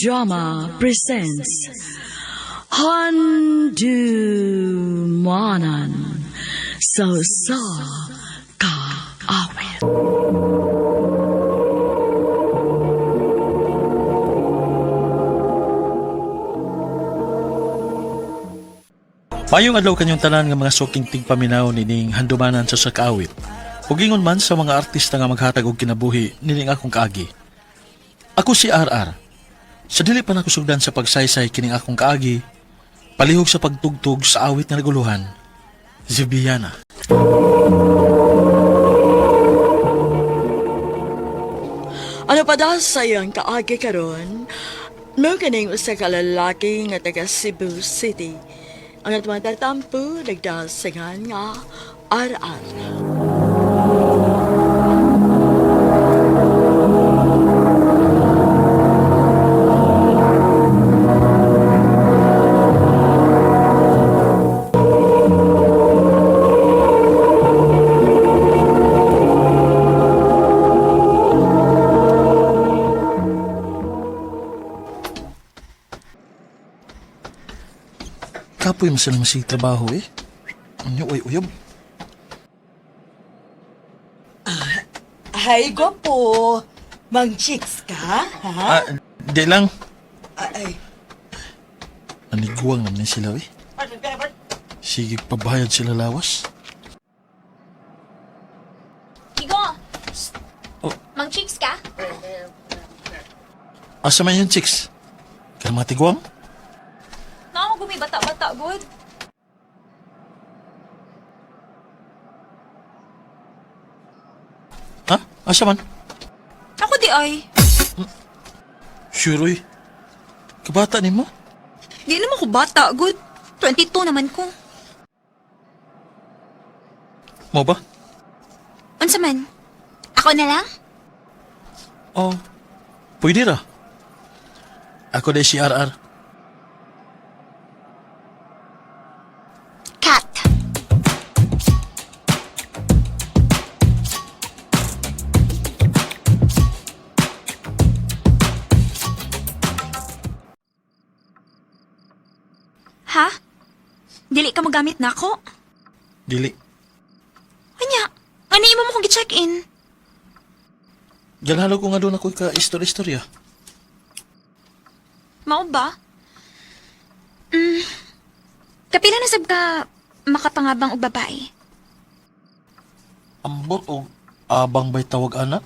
Drama presents Handumanan sa sa Kaawit. Payong adlaw kanyong tanan nga mga suking tigpaminaw nining handumanan sa sakaawit. Ug ingon man sa mga artista nga maghatag og kinabuhi nining akong kaagi. Ako si RR. Sa dili pa nako sugdan sa pagsaysay kining akong kaagi, palihog sa pagtugtog sa awit nga naguluhan, Zibiana. Ano pa daw sa iyong kaagi karon? Mo kaning usa ka lalaki nga taga Cebu City. Ang atong tatampo nagdasingan nga RR. Kapoy man sila masig trabaho eh. Ano ay uyab. Ay, gwapo. Mang chicks ka, ha? Ah, di lang. Ay, Naniguang naman sila eh. Sige, pabayad sila lawas. Igo! Oh. Mang chicks ka? Asa man yun, chicks? Kaya mga tiguang? Naako gumi bata-bata good. Ha? Asa man? Ako di ay. Sure, oy. Kabata ni mo? Di naman ko bata good. 22 naman ko. Mo ba? Unsa man? Ako na lang? Oh, pwede ra. Ako dahil si RR. Cat. Ha? Dili ka magamit na ako? Dili. Anya, ano imo mo kong gi-check-in? Ganhalo ko nga doon ako ka istorya-istorya. Mao ba? Kapila na sab ka makapangabang og babae. Ambot o abang ba'y tawag anak?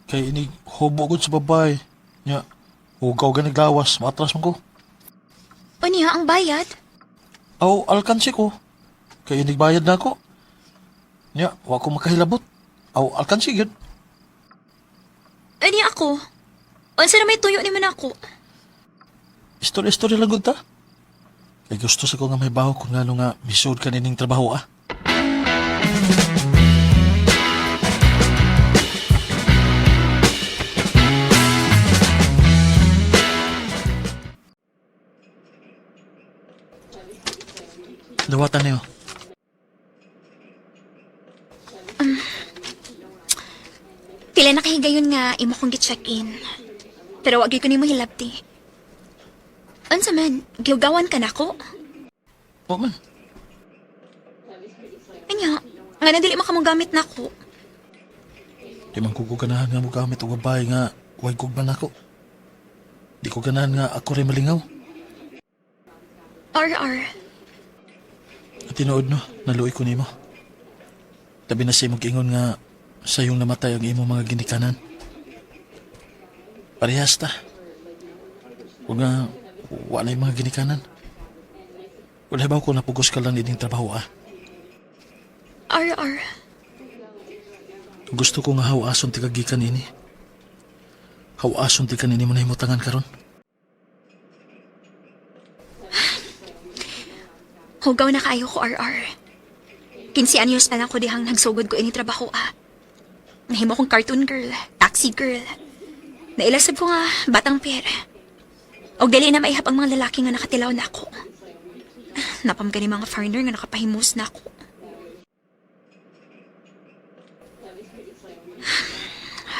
Kay ini hubo gud sa babae. Nya, hugaw ka naglawas, maatras man ko. Unya ang bayad? Aw, alkansi ko. Kay inig bayad na ako. Nya, wa ko makahilabot. Aw, alkansi gyud. Unya ako. Unsa na may tuyo ni man ako? Istorya-istorya lang gud ta. Kay gusto sa ko nga may baho kung ngano nga misud ka nining trabaho ah. Dawatan niyo. Pila na kahigayon nga imo kong gi-check-in. Pero wag gyud ko nimo hilabti. Unsa man, giugawan ka nako? O man, Anya, nga na dili man gamit nako. di man ko ko ganahan nga mogamit og babae nga way gugma nako. Di ko ganahan nga ako rin malingaw. RR, At tinuod no, naluoy ko nimo. Labi na sa imong giingon nga sayong namatay ang imong mga ginikanan. Parehas ta. Ug nga wala yung mga ginikanan. Wala ba ko napugos ka lang ining trabaho ah. RR. Gusto ko nga hawason ti kagikan ini. Hawason ti kanini mo na himutangan karon. Hugaw na kaayo ko, RR. 15 anyos na lang ko dihang nagsugod ko ini trabaho ah. Nahimo kong cartoon girl, taxi girl. Nailasab ko nga batang pera. Og dili na maihap ang mga lalaki nga nakatilaw na ako. Napam gani mga foreigner nga nakapahimus na ako.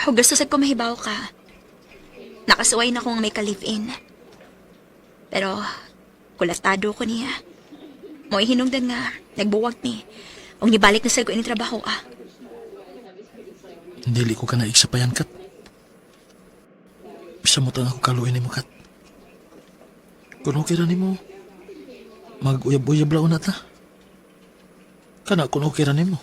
Hugas sa ko mahibaw ka. Nakasuway na kong may ka-live-in. Pero kulatado ko niya. Mo'y hinungdan nga, nagbuwag ni. Ug nibalik na sa ko ini trabaho ah. Dili ko ka naigsapayan, Kat. Bisa mo ako kaluin ni mo, Kat. Kung okay ra nimo, mag-uyab-uyab lang na ta. Kana kung okay ra nimo.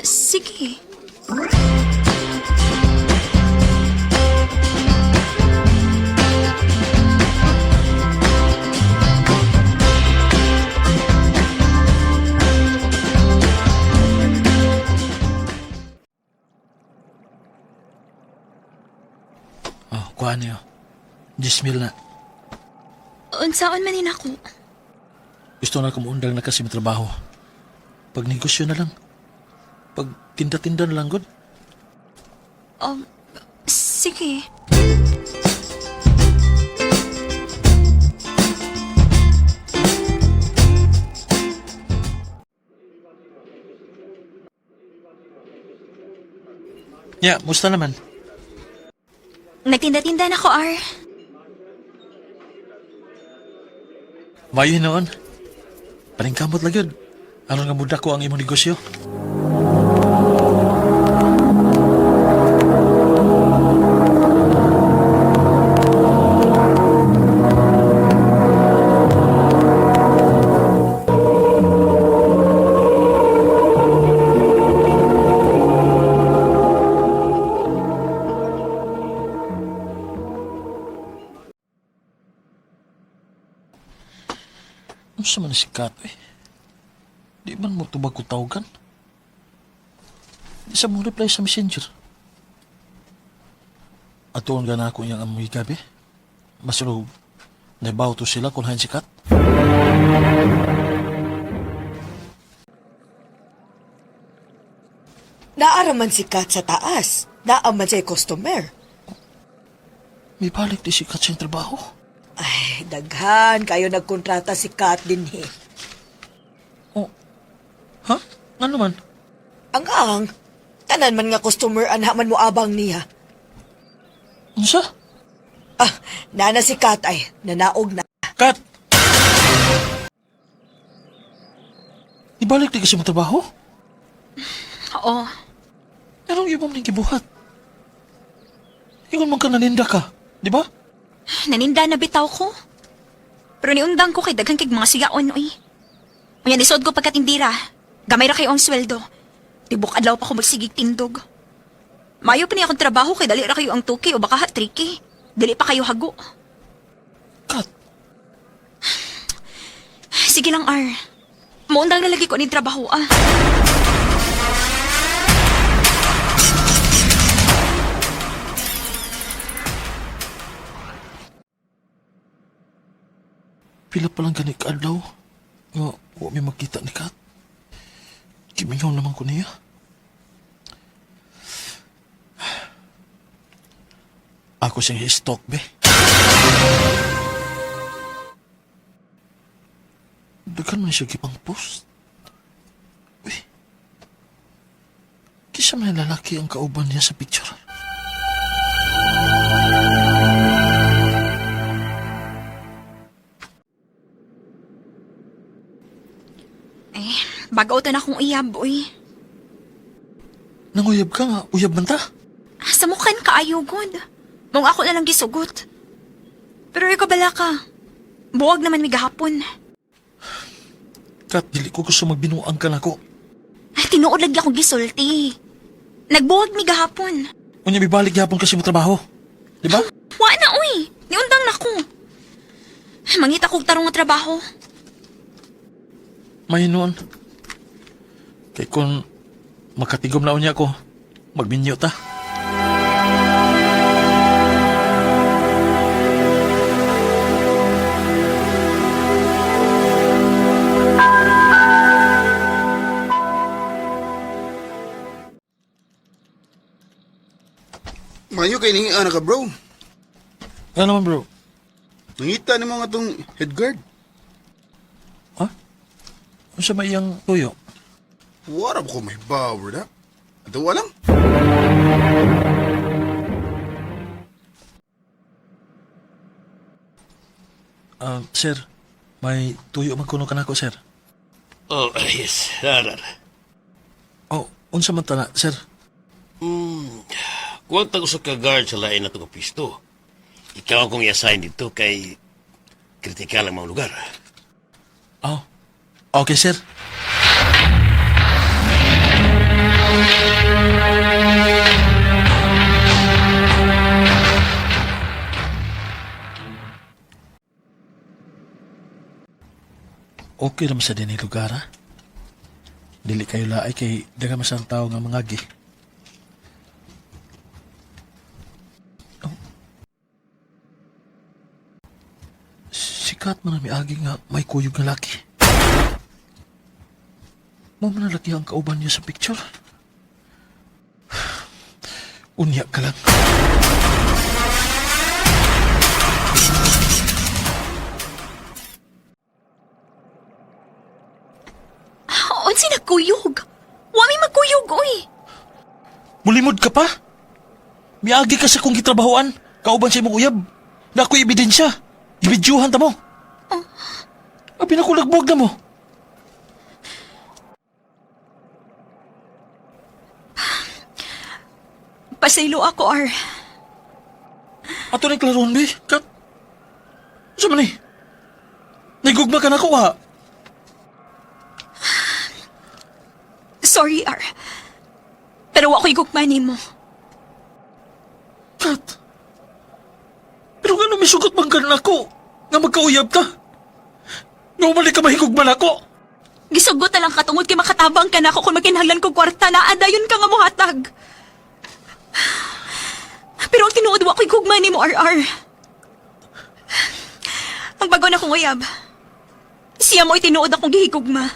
Sige. Oh, kuha niyo. 10,000 na. Unsaon man ni nako. Gusto na kumuundang na kasi matrabaho. Pag negosyo na lang. Pag tinda-tinda na lang, god. Sige. Ya, musta naman? Nagtinda-tinda na ko, R. Mayo noon. Paningkamot lang yun. Aron nga muda ko ang imong negosyo. Unsa man si Kat eh? Di man mo tubag ko tawagan. Di sa mo reply sa messenger. Atuon gana ako iyang amoy gabi. Masulog, naibaw to sila kung hain si Kat. Naaraman si Kat sa taas. Naaman siya customer. May balik di si Kat sa iyang trabaho. Ay, daghan kayo nagkontrata si Kat din eh. Oh. Ha? Ano man? Ang ang, tanan man nga customer anha man mo abang niya. Unsa? Ah, nana si Kat ay, nanaog na. Kat! Ibalik di kasi mo trabaho? Oo. Anong ibang ning gibuhat? Ingon man ka naninda ka, di ba? Naninda na bitaw ko. Pero niundang ko kay daghan kay mga sigaon, uy. Unya nisod ko pagkatindira. Gamay ra kayo ang sweldo. Tibok adlaw pa ko magsigig tindog. Mayo pa niya akong trabaho kay dali ra kayo ang tuki o baka tricky. Dili pa kayo hago. Kat, Sige lang, R. Muundang na lagi ko ni trabaho, ah. pila pa lang gani kaadlaw nga wa mi makita ni Kat. Gimingaw naman ko niya. Ako siyang i-stalk, be. Daghan man siya gipang post. Uy. Kisa man lalaki ang kauban niya sa picture. Eh, bag-o ta na akong iyab, uy. Nanguyab ka nga, uyab man ta. Sa mukhan ka ayugod. Mong ako na lang gisugot. Pero ikaw bala ka. Buwag naman mi gahapon. Kat, dili ko gusto magbinuang ka nako. Ay, tinuod lagi akong gisulti. Nagbuwag mi gahapon. Unya, bibalik gyapon kasi mo trabaho. Di ba? Wa na, uy. Niundang na ko. Mangita kog tarong nga trabaho. May noon. Kay kung makatigom na unya ko, magminyo ta. Mayo kay ning ana ka bro. Ano naman bro? Nangita nimo nga tong head guard. Ha? Unsa may iyang tuyo? Wala ba ko may power da? Ato walang. Sir, may tuyo man kuno kanako, sir. Oh, yes. Arar. Oh, unsa man ta na, sir? Kuwanta ko sa ka-guard sa lain na itong pisto. Ikaw akong i-assign dito kay kritikal ang mga lugar. Oh, okay, sir. Okay naman sa dinhi lugar, ha? Dili kayo laay kay daga masang tao nga mangagi. Oh. Sikat man na miagi nga may kuyog nga laki. Mo man na laki ang kauban niya sa picture. Unya ka lang. Unsi nagkuyog? Wa mi magkuyog, oy. Mulimod ka pa? Miagi ka sa kong gitrabahoan. Kauban sa imong uyab. Na ako'y ebidensya. Gibidyuhan ta mo. Abi na ko lagbuwag na mo. Pasaylo ako, R. Ato na klaroon, be. Kat. Sa man eh? Nagugma ka na ko, ha? Sorry, R. Pero wa ko'y gugma nimo. Kat. Pero nga misugot man ka na ako. Nga magkauyab ka. Nga umalik ka mahigugma na ako. Gisugot na lang ka tungod kay makatabang ka nako kung makinahanglan ko kwarta na adayon ka nga mohatag. Pero ang tinuod wa ko'y gugma nimo, RR. Ang bago na kong uyab. Siya mo'y tinuod akong gihigugma.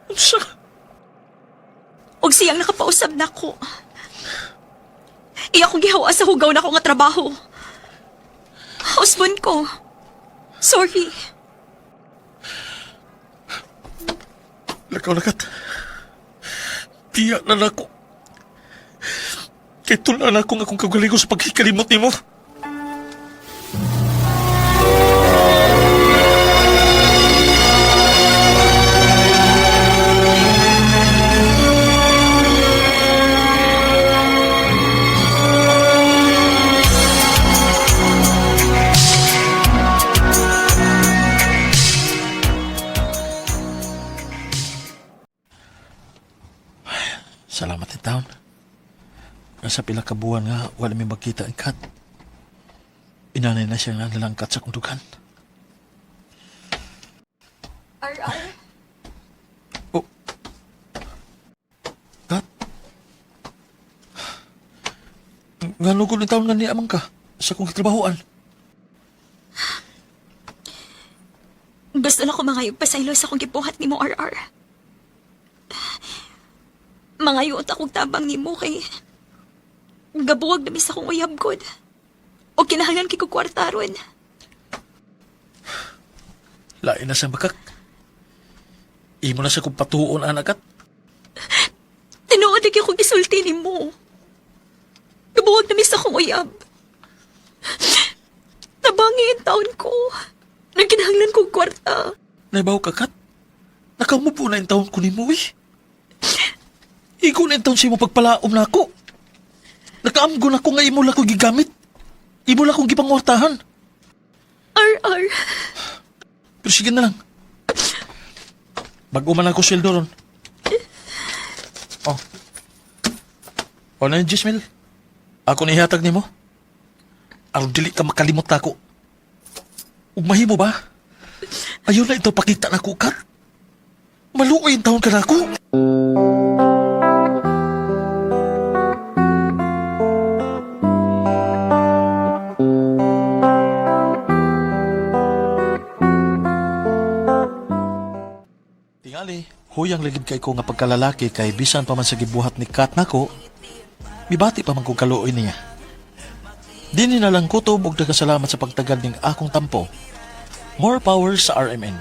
Unsa? Og siyang nakapausab nako. Iya akong gihawa sa hugaw nako nga trabaho. Husband ko. Sorry. Lakaw lakat. Tiya na nako. Kay tula na akong akong kagalingon sa pagkikalimot nimo. Salamat in town. Nasa pila ka buwan nga wala mi magkita ang kat. Inanay na siya nga nalangkat sa kundukan. RR? Oh. Kat? Nga nugol ni taon nga niya man ka sa kong katrabahoan. Gusto na ko mangayog pasaylo sa akong gibuhat nimo, RR. Mangayot akong tabang nimo kay gabuwag na mis akong uyab god. O kinahanglan kay ko kwarta ron. Lain na sa makak. Imo na sa kong patuon, anak kat. Tinuod lagi akong gisulti nimo. Gabuwag na mis akong uyab. Tabangi ang taon ko. Nagkinahanglan kong kwarta. Naibaw ka, Kat. Nakamupo na yung taon ko nimo, eh. Igo na yung taon sa imo pagpalaom na ako. Nakaamgo na ko nga imo lang ko gigamit. Imo lang kong gipangwartahan. RR. Pero sige na lang. Bago man ako sweldo ron. Oh. O na yung Jismil. Ako na ihatag nimo. Aron dili ka makalimot na ako. Ug mahimo ba? Ayaw na ito pakita na ko, Kat. Maluoy ang taon ka na ako. Tingali, huyang ligid kay ko nga pagkalalaki kay bisan pa man sa gibuhat ni Kat nako, mibati pa man kong kaluoy niya. Dini na lang kutob og nagkasalamat sa pagtagal ning akong tampo. More power sa RMN.